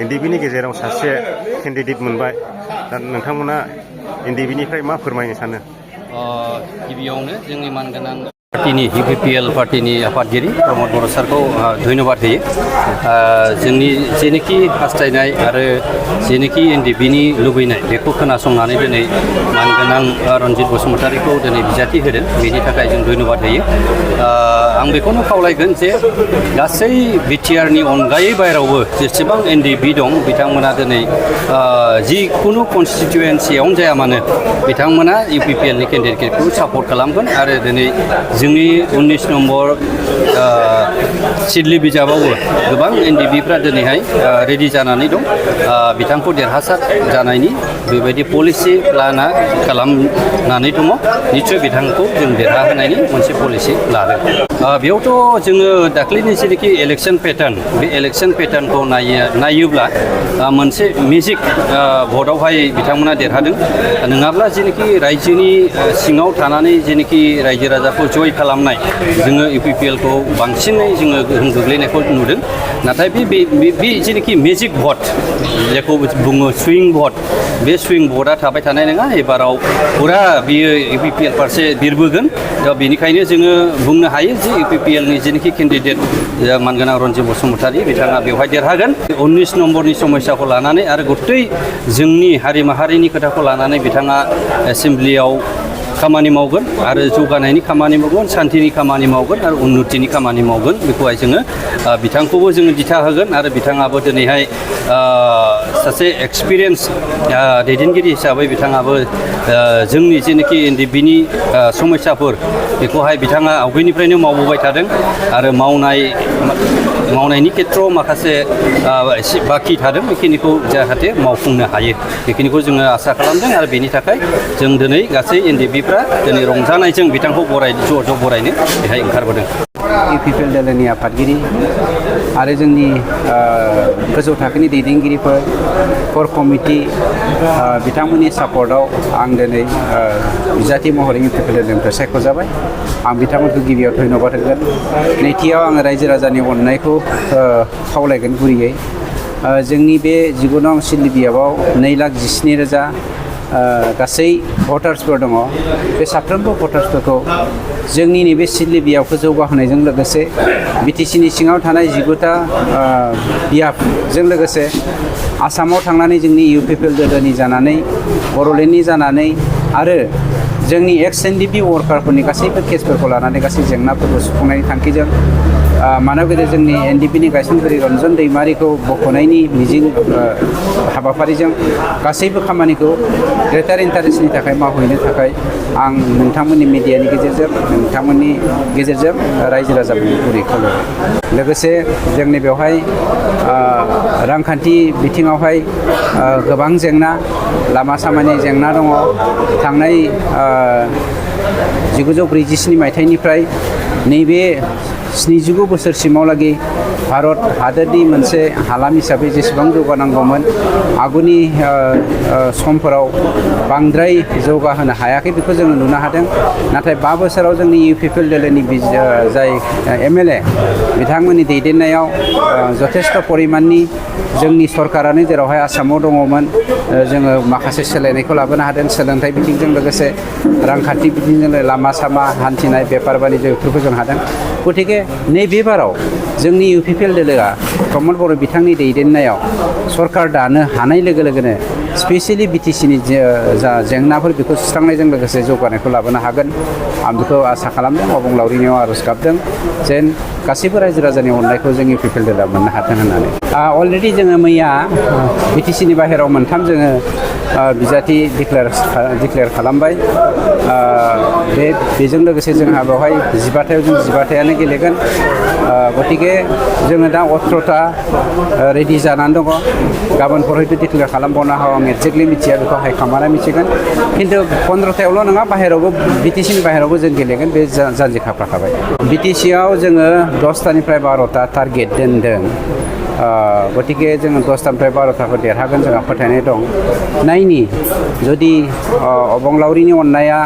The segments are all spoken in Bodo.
एनडिबिनि गेजेराव सासे केन्डिडेट मोनबाय दा नोंथांमोना एनडिबिनिफ्राय मा फोरमायनो सानो? गिबियावनो जोंनि मानगोनां पार्टीनि UPPL पार्टीनि आफादगिरि प्रमद बर' सारखौ धन्यबाद होयो। जोंनि जेनोखि हास्थायनाय आरो जेनोखि एनडिबिनि लुबैनाय बेखौ खोनासंनानै दिनै मानगोनां रन्जित बसुमतारीखौ दिनै बिजाथि होदों, बेनि थाखाय जों धन्यबाद होयो। आं बेखौनो खावलायगोन जे गासै बिटिआरनि अनगायै बाहेरावबो जेसेबां एनडिबि दं बिथांमोना दिनै जिखुनु कनस्टिटुवेन्सियावनो जाया मानो बिथांमोना UPPLनि केन्डिडेटखौ सापर्ट खालामगोन आरो दिनै जोंनि 19 नम्बर सिडली बिजाबावबो गोबां एनडिबिफ्रा दिनैहाय रेडि जानानै दं बिथांखौ देरहासार जानायनि बेबायदि पलिसि प्लाना खालामनानै दङ। निश्चय बिथांखौ जों देरहाहोनायनि मोनसे पलिसि लादों। बेयावथ' जोङो दाख्लैनि जेनोखि इलेक्सन पेटार्न बे इलेक्सन पेटार्नखौ नायोब्ला मोनसे मेजिक भटआवहाय बिथांमोना देरहादों। नङाब्ला जेनोखि रायजोनि सिङाव थानानै जेनोखि रायजो राजाखौ जय खालामनाय जोङो UPPLखौ बांसिनै जोङो गोहोम गोग्लैनायखौ नुदों। नाथाय बे जेनोखि मेजिक भट जायखौ बुङो सुइं भट, बे सुइं भटआ थाबाय थानाय नङा। एबाराव फुरा बियो UPPL फारसे बिरबोगोन। दा बेनिखायनो जोङो बुंनो हायो जे UPPLनि जेनोखि केन्डिडेट मानगोनां रन्जित बसुमतारी बिथाङा बेवहाय देरहागोन। 19 नम्बरनि समस्याखौ लानानै आरो गथै जोंनि हारि माहारिनि खोथाखौ लानानै बिथाङा एसेमब्लियाव खामानि मावगोन आरो जौगानायनि खामानि मावगोन, सान्थिनि खामानि मावगोन आरो उन्नतिनि खामानि मावगोन। बेखौहाय जोङो बिथांखौबो जोङो दिथा होगोन आरो बिथाङाबो दिनैहाय सासे एक्सपिरियेन्स दैदेनगिरि हिसाबै बिथाङाबो जोंनि जेनोखि एनडिबिनि समस्याफोर बेखौहाय बिथाङा आवगायनिफ्रायनो मावबोबाय थादों आरो मावनायनि खेथ्रआव माखासे एसे बाखि थादों, बेखिनिखौ जाहाथे मावफुंनो हायो बेखिनिखौ जोङो आसा खालामदों। आरो बेनि थाखाय जों दिनै गासै एनडिबिफ्रा दिनै रंजानायजों बिथांखौ ज' बरायनो बेहाय ओंखारबोदों। UPPL दोलोनि आफादगिरि आरो जोंनि गोजौ थाखोनि दैदेनगिरिफोर, कोर कमिटि बिथांमोननि सापर्टआव आं दिनै बिजाथि महरै UPPL दोलोनिफ्राय सायख'जाबाय। आं बिथांमोनखौ गिबियाव धन्यबाद होगोन। नैथियाव आङो रायजो राजानि अननायखौ खावलायगोन गुरैयै। जोंनि बे 19 नं सिडली बिजाबाव 2,17,000 गासै भटार्सफोर दङ। बे साफ्रोमबो भटार्सफोरखौ जोंनि नैबे सिडली बियाबखौ जौगाहोनायजों लोगोसे बिटिसिनि सिङाव थानाय 19टा बियाबजों लोगोसे आसामाव थांनानै जोंनि UPPL दोलोनि जानानै, बर'लेण्डनि जानानै आरो जोंनि एक्स एनडिबि वार्कारफोरनि गासैबो केसफोरखौ लानानै गासै जेंनाफोरखौ सुफुंनायनि थांखिजों मानव गेदेर जोंनि एनडिबिनि गायसनगिरि रन्जन दैमारिखौ बख'नायनि मिजिं हाबाफारिजों गासैबो खामानिखौ ग्रेटार इन्टारेस्टनि थाखाय मावहैनो थाखाय आं नोंथांमोननि मिडियानि गेजेरजों नोंथांमोननि गेजेरजों रायजो राजाफोरखौ गुरै खावलायबाय। लोगोसे जोंनि बेवहाय रांखान्थि बिथिङावहाय गोबां जेंना, लामा सामानि जेंना दङ। थांनाय 1947 मायथाइनिफ्राय नैबे 79 बोसोरसिमावलागै भारत हादोरनि मोनसे हालाम हिसाबै जेसेबां जौगानांगौमोन आगुनि समफोराव बांद्राय जौगाहोनो हायाखै, बेखौ जोङो नुनो हादों। नाथाय 5 बोसोराव जोंनि UPPL दोलोनि जाय MLA बिथांमोननि दैदेननायाव जथेस्थ परिमाननि जोंनि सरकारानो जेरावहाय आसामाव दङमोन जोङो माखासे सोलायनायखौ लाबोनो हादों। सोलोंथाइ बिथिंजों लोगोसे रांखान्थि बिथिंजों लामा सामा हान्थिनाय बेफार बानिज्य बेफोरखौ जों हादों। गतिके नैबे बाराव जोंनि UPPL दोलोआ प्रमद बर' बिथांनि दैदेननायाव सरकार दानो हानाय लोगो लोगोनो स्पेसियेलि बिटिसिनि जा जेंनाफोर बेखौ सुस्रांनायजों लोगोसे जौगानायखौ लाबोनो हागोन। आं बेखौ आसा खालामदों। अबंलावरिनियाव आर'ज गाबदों जेन गासैबो रायजो राजानि अननायखौ जों UPPL दोलोआ मोननो हाथों होननानै। अलरेडि जोङो मैया बिटिसिनि बाहेराव 3 जोङो बिजाथि डिक्लेयार खालामबाय। बेजों लोगोसे जोंहा बेवहाय 15थायाव जों 15थायानो गेलेगोन। गतिके जोङो दा 18टा रेडि जानानै दङ। गाबोनफोर हयथ' डिक्लेयार खालामबावनो हागौ, आं एक्जेक्टलि मिथिया, बेखौ हाइकमान्डआ मिथिगोन। खिन्थु 15थायावल' नङा, बाहेरावबो बिटिसिनि बाहेरावबो जों गेलेगोन, बे जानजि खाफ्राखाबाय। बिटिसिआव जोङो 10टानिफ्राय 12टा टारगेट दोनदों। गतिके जोङो 10थानिफ्राय 12थाखौ देरहागोन जोंहा फोथायनाय दं नायनि जुदि अबंलावरिनि अननाया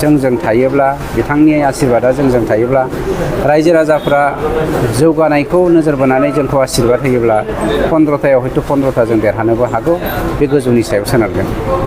जोंजों थायोब्ला बिथांनि आशीर्बादा जोंजों थायोब्ला रायजो राजाफ्रा जौगानायखौ नोजोर बोनानै जोंखौ आशीर्बाद होयोब्ला 15थायाव हयथ' 15था जों देरहानोबो हागौ बे गोजौनि सायाव सोनारगोन।